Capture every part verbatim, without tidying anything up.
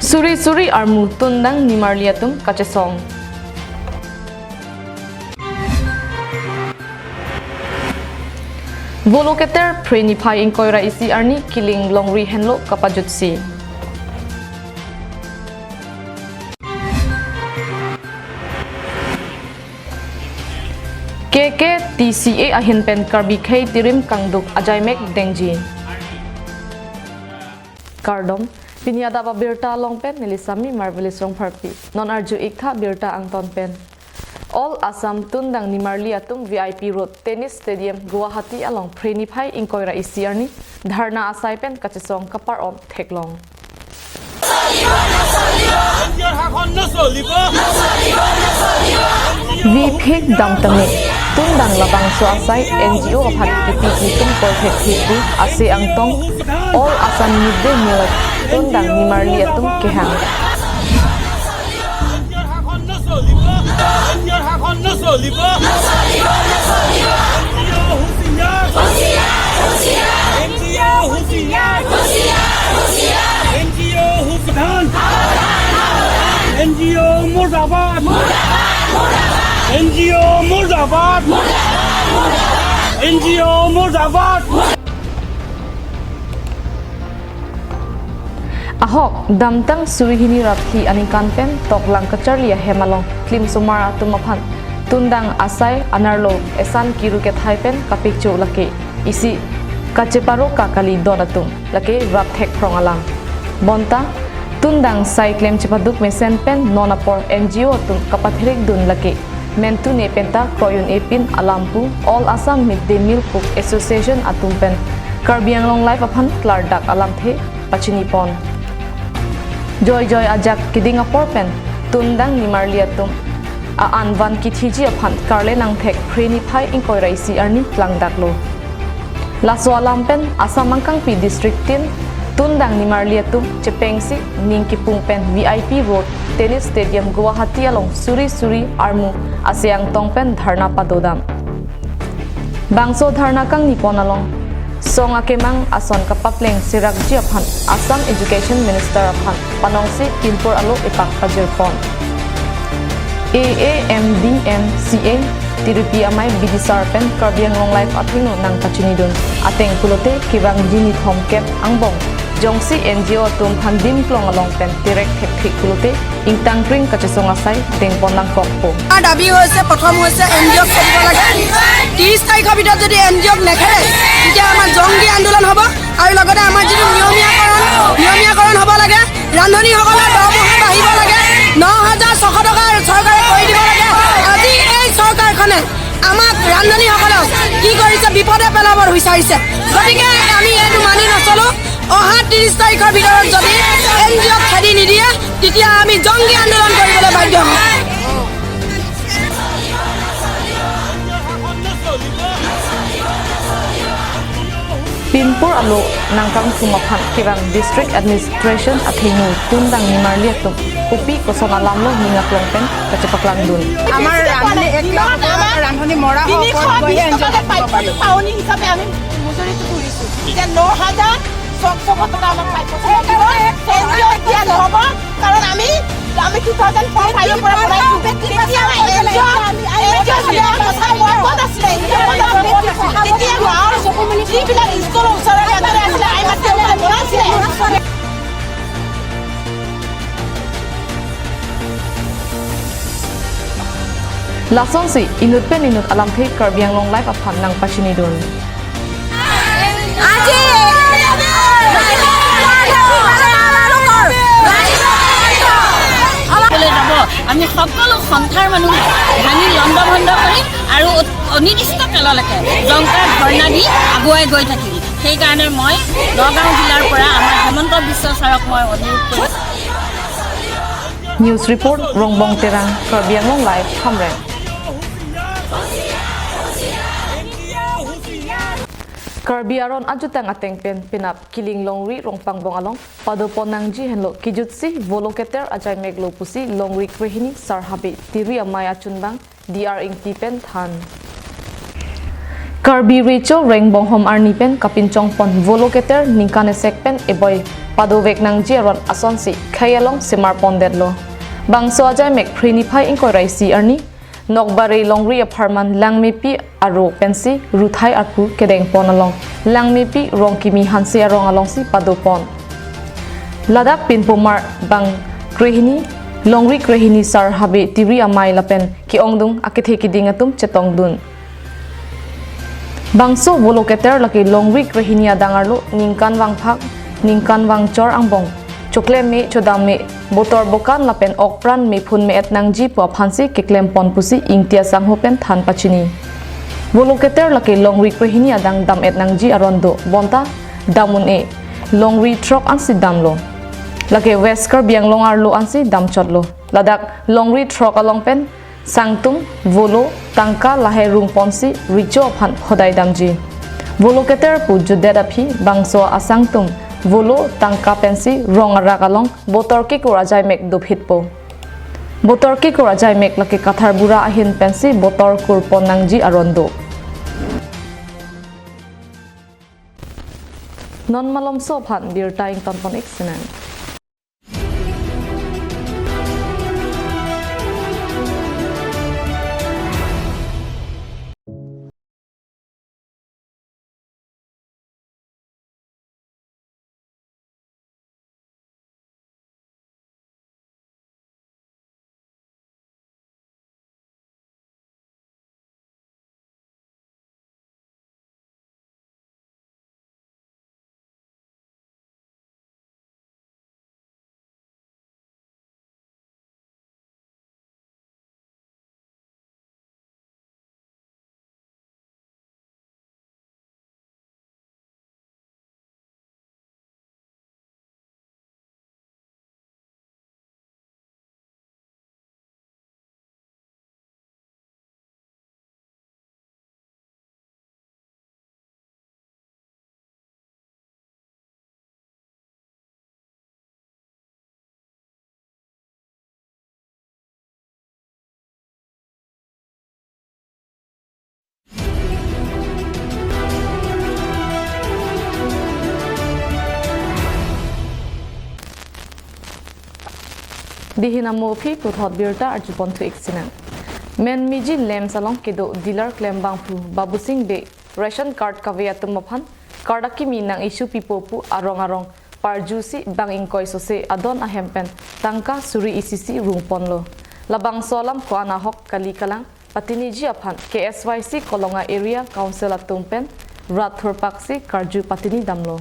Suri suri armu tundang nimarli atum kachesong. Volo keter Phre niphai ingkoi ra isi arni Kiling longri henlo kapajutsi. K K T C A ahin pen Karbi khei tirim kangduk ajaimek dengji. Kardom, pini adap abirta along pen neli Sami Marvelous Rongpharpi. Non arju-ik tha birta angton pen. All Assam tundang nimarli atum V I P Road Tennis Stadium Guwahati along Phre niphai ingkoi ra isi arni dharna asai pen kachesong kapar-om theklong. Vi phek dam tame, tundang labangso asai N G O aphan kipi kitum koi thek thek pu ase angtong, All Assam Mid Day Meal tundang nimarli atum kehang. N G O murdabad! N G O murdabad! N G O murdabad! Ahok, damtang suri hini ra phli aningkan pen toklang kacharli ahem along klim somar atum aphan tundang asai anerlo esan kiru kethai pen kapikcho lake isi kacheparo ka kali don atum lake rap thek phrong alam. Bonta tundang sai klem chepaduk mesen pen non apor N G O atum kapathirik dun lake mentune penta kroi un-e pin alam pu All Assam Mid Day Meal Cook Association atum pen Karbi Anglong Live aphan klardak alamthe pachini pon. Joijoi ajak keding apor pen tundang nimarli atum a-an van kithiji aphan karle nangthek Phre niphai ingkoi ra isi arni klangdaklo. Laso alam pen Assam angkangpi district tin tundang nimarli atum chepengsi ning kipung pen V I P Road Tennis Stadium Guwahati along suri suri armu ase angtong pen dharna padodam. Bangso dharna kangni pon along song akemang ason kapapleng serakji aphan Assam Education Minister aphan panongsi pinpur alo ipak pajir pon. A A M D M C A Tiripi amei bidisar pen Karbi Anglong Live athengno nangpachinidun ateng pulote kevangji nithom kep angbong jongsi N G O atum aphan dim klong along pen tirek thekthik pulote ingtangkring kachesong asai dengpon nangkokpo. আমাৰ দাবী হৈছে, প্ৰথম হৈছে N G অ'ক খেদিব লাগে। ত্ৰিশ তাৰিখৰ ভিতৰত যদি এন জি অ'ক নেখেদে, তেতিয়া আমাৰ জংগী আন্দোলন হ'ব আৰু লগতে আমাৰ যিটো নিয়মীয়াকৰণ, নিয়মীয়াকৰণ হ'ব লাগে। ৰান্ধনীসকলৰ দৰমহা বাঢ়িব লাগে। ন হাজাৰ ছশ টকা চৰকাৰে কৰি দিব লাগে। আজি এই চৰকাৰখনে আমাক ৰান্ধনীসকলক কি কৰিছে, বিপদে পেলাব বিচাৰিছে। গতিকে আমি এইটো মানি নচলো। অহা ত্ৰিশ তাৰিখৰ ভিতৰত যদি এন জি অ'ক খেদি নিদিয়ে, তেতিয়া আমি জংগী আন্দোলন কৰিবলৈ বাধ্য হ'ম। Pinpur alo nangkangthum aphan kevang District Administration athengno tundang nimarli atum kopi koson alamlo ning aklong pen kachepaklangdun. আমাৰ ৰান্ধনী এক লাখ টকা ৰান্ধনী মৰা হোৱাৰ ওপৰত গৈ এন জি অ' থাকিব পাৰি। পাৱনি হিচাপে আমি মজুৰিটো কৰিছো। এতিয়া ন হাজাৰ ছশ টকা আমাক পাঁচ বছৰ লাগিব। এন জি অ' এতিয়া নহ'ব, কাৰণ আমি, আমি টু থাউজেণ্ড ফ'ৰ ফাইভৰ পৰা বনাইছো। তেতিয়া আমাৰ এন জি অ', এন জি অ' বিলাকৰ কথা মৰ্মত আছিলে, এতিয়া মৰ্মত আছিলে। তেতিয়া গাঁৱৰ যিবিলাক স্কুলৰ ওচৰে পাজৰে আছিলে, আই মাতৃ সকলে বনাইছিলে। Lasonsi inut pen inut alamthe Karbi Anglong Live aphan nangpachinidun. আজি ক'লৈ যাব? আমি সকলো সন্থাৰ মানুহ ভাঙি লণ্ডভণ্ড কৰিম আৰু অনিৰ্দিষ্ট কাললৈকে জংকাৰ ধৰ্ণা দি আগুৱাই গৈ থাকিম। সেইকাৰণে মই নগাঁও জিলাৰ পৰা আমাৰ হিমন্ত বিশ্ব ছাৰক মই অনুৰোধ কৰিছোঁ। News report, Rongbong Terang, Karbi Anglong Live, Hamren. Karbi aron ajutang ateng pen penap Kiling longri Rongpangbong along padopon nangji henlo kijutsi volo keter ajaimeklo pusi longri krehini sar habe tiri amei achunbang D R Ingti pen than. Karbi Recho Rongbonghom arni pen kapinchong pon Volo Keter ningkan esek pen eboi padovek nangji aron asonsi khei along semar pondetlo. Bangso ajaimek Phre niphai ingkoi ra isi arni Nokbare longri apharman Langmepi aro pensi Ruthai arpu kedeng pon along Langmepi Rongkimi Hanse arong alongsi pado pon. Ladak pinpomar bang krehini, longri krehini sar habe tiri amei lapen ke-ongdung akethe keding atum chetongdun. Bangso Volo Keter lake longri krehini adang arlo ningkan vangphak, ningkan vangchor angbong choklem me, chodam me, botor bokan lapen okpran mephun me-et nangji pu aphansi keklem pon pusi Ingti asangho pen than pachini. Volo Keter lake longri krehini adang dam-et nangji aron do, bonta dam un-e. Longri throk ansi damlo. Lake West Karbi Anglong arlo ansi damchotlo. Ladak longri throk along pen sangtum, volo, tangka lahai rung ponsi recho aphan hodai damji. Volo Keter pu jutdet aphi bangso asangtum, volo, tangka pensi rong arak along botor kekur ajaimek dophitpo. Botor kekur ajaimek lake Kathar Bura ahin pensi botor kur pon nangji aron do. Non malomso aphan birta ington pon-ik sinang. Dihin amo aphi puthot birta arjupon thu-ik sinang. Menmeji Lamps along kedo dealer klembangphu Babusing Bey ration card kave atum aphan card akimi nang-issue pipo pu arong arong parjusi bang ingkoi sose adon ahem pen tangka suri isi isi rung ponlo. Labangso alam ko-an ahok kali kalang patiniji aphan K S Y C Kolonga Area Council atum pen rat thurpaksi karju patini damlo.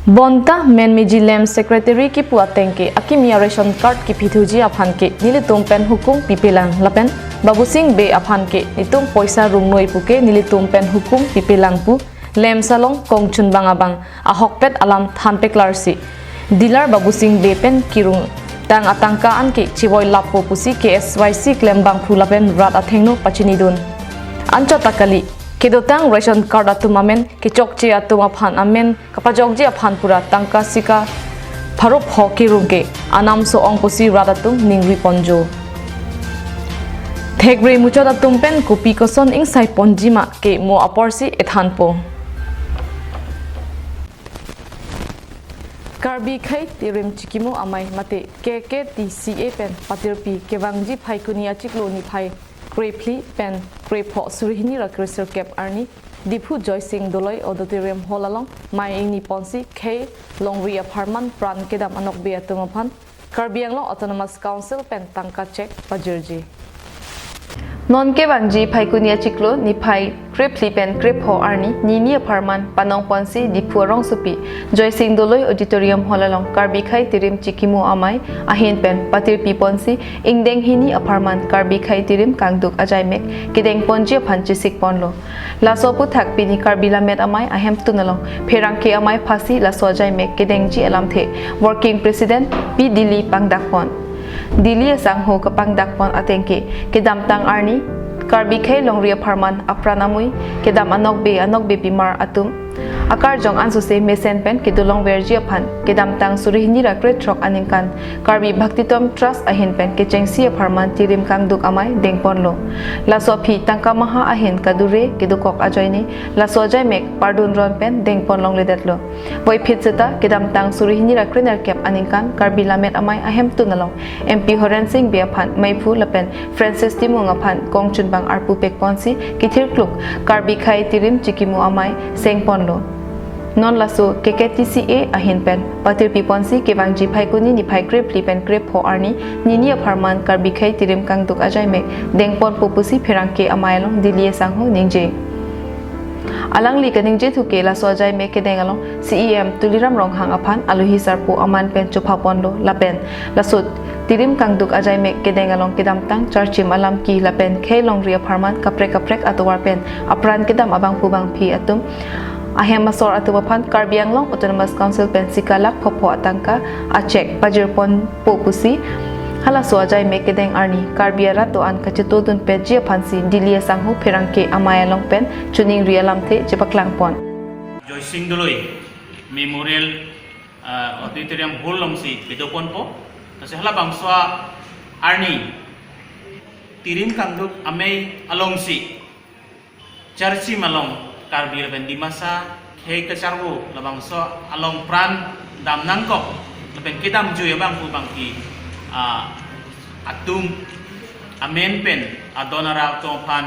Bonta Menmeji Lamps secretary kipu ateng ke akimi a-ration card kipithuji aphan ke nelitum pen hukum pipelang lapen Babusing Bey aphan ke netum poisa rungnoi pu ke nelitum pen hukum pipelang pu Lamps along kongchunbang abang ahokpet alam thanpeklarsi dealer Babusing Bey pen kirung tang atangka an ke chevoi lappo pusi K S Y C klembangphu lapen rat athengno pachinidun. Anchot ta kali, kedotang ration card atum amen kechokche atum aphan amen kapajokji aphan pura tangka sika pharo pho kerung ke anam so-ong pusi rat atum ningri ponjo. Thekre muchot atum pen kopi koson ingsai ponji ma ke mo aporsi ethanpo. Karbi Khei Tirim Chikimo Amei mate K K T C A pen patirpi kevangji Phaikuni achiklo niphai krephli pen krepho suri hini ra kresirkep arni Diphu Joysing Doloi Auditorium Hall along mei ingni ponsi khei longri apharman pran kedam anokbe atum aphan Karbi Anglong Autonomous Council pen tangka cheque pajirji. Non kevangji Phaikuni achiklo niphai krephli pen krepho arni nini apharman panong ponsi Diphu arongsopi Joysing Doloi Auditorium Hall along Karbi Khei Tirim Chikimo Amei ahin pen patirpi ponsi ingdeng hini apharman Karbi Khei Tirim kangduk ajaimek kedeng ponji aphan chesik ponlo. Laso aphuthak pini Karbi Lammet Amei ahemtun along pherangke amei phasi laso ajaimek kedengji alamthe Working President Pi Dili pangdak pon. Dili asangho kapangdak pon ateng ke kedamtang arni Karbi Khei longri apharman apran amui kedam anokbe anokbepimar atum Akarjong ansose mesen pen kedolong verji aphan kedamtang suri hini ra krethrok aningkan Karbi Bhaktitom Trust ahin pen kechengsi apharman Tirim Kangduk Amei dengponlo. Laso aphi tangka maha ahin kadure kedokok ajoine laso ajaimek pardun ron pen dengpon longledetlo. Voiphit seta kedamtang suri hini ra krenerkep aningkan Karbi Lammet Amei ahemtun along M P Horen Sing Bey aphan meiphu lapen Francis Timung aphan kongchunbang arpu pekponsi kethirkluk Karbi Khei Tirim Chikimu Amei sengponlo. Non laso K K T C A ahin pen patirpiponsi kevangji Phaikuni niphai krephli pen krepho arni nini apharman Karbi Khei Tirim Kangduk ajaimek dengponpo pusi pherangke amei along Dilli asangho ningje. Alangli kaningje thuke laso ajaimek kedeng along C E M Tuliram Ronghang aphan alohi sarpo aman pen chophaponlo lapen laso Tirim Kangduk ajaimek kedeng along kedamtang charchim alam ki lapen khei longri apharman kaprek kaprek atovar pen apran kedam abangphu bangphi atum ahem asor atum aphan Karbi Anglong Autonomous Council pensi kalak phopho atangka achek pajirponpo pusi halaso ajaimek kedeng arni Karbi arat do-an kachetodun petji aphansi Dilli asangho pherangke amei along pen choningri alamthe chepaklangpon. Joysing Doloi Memorial, ah, Auditorium Hall alongsi pedoponpo. Lasi halabangso arni Tirim Kangduk Amei alongsi charchim along Karbi lapen Dimasa khei kacharvo labangso along pran dam nangkok lapen kedamjui abangphu bangphi, ah, atum amen pen adon arap atum aphan,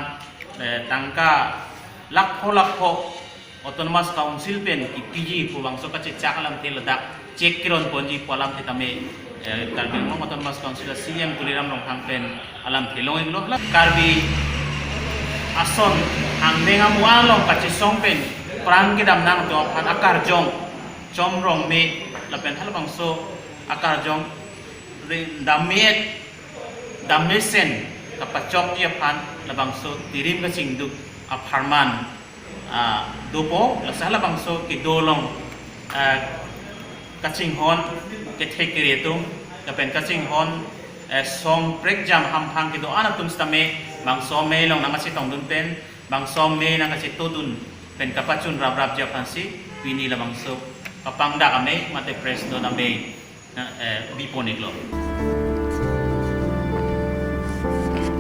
eh, tangka lakh pho lakh pho Autonomous Council pen kipiji pu bangso kachechak alamthe ladak chek kiron ponji pu alamthe tame, eh, Karbi Anglong Autonomous Council a C E M Tuliram Ronghang pen alamthe long-iklo. Hala Karbi ason angdeng amu along kachesong pen pran kedam nang atum aphan akarjong Chom Rongme lapen halabangso akarjong re-, damme dammesen kapachokji aphan labangso Tirim Kachingduk apharman, ah, dopo, lasi halabangso kedo along, ah, kachinghon kethek kere atum lapen kachinghon, eh, song prekjam hamphang kedo-an atum sitame bangso amei along nangkachetongdun pen bangso amei nangkachetodun pen kapachun raprapji aphansi pini labangso kapangdak amei mate press note amei na, eh, bipon-iklo.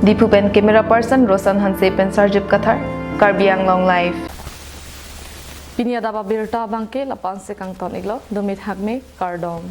Diphu pen camera person Roshan Hanse pen Sarjip Kathar, Karbi Anglong Live. Pini adap abirta abangke lapu-ansi kangton-iklo, dumi thakme, kardom.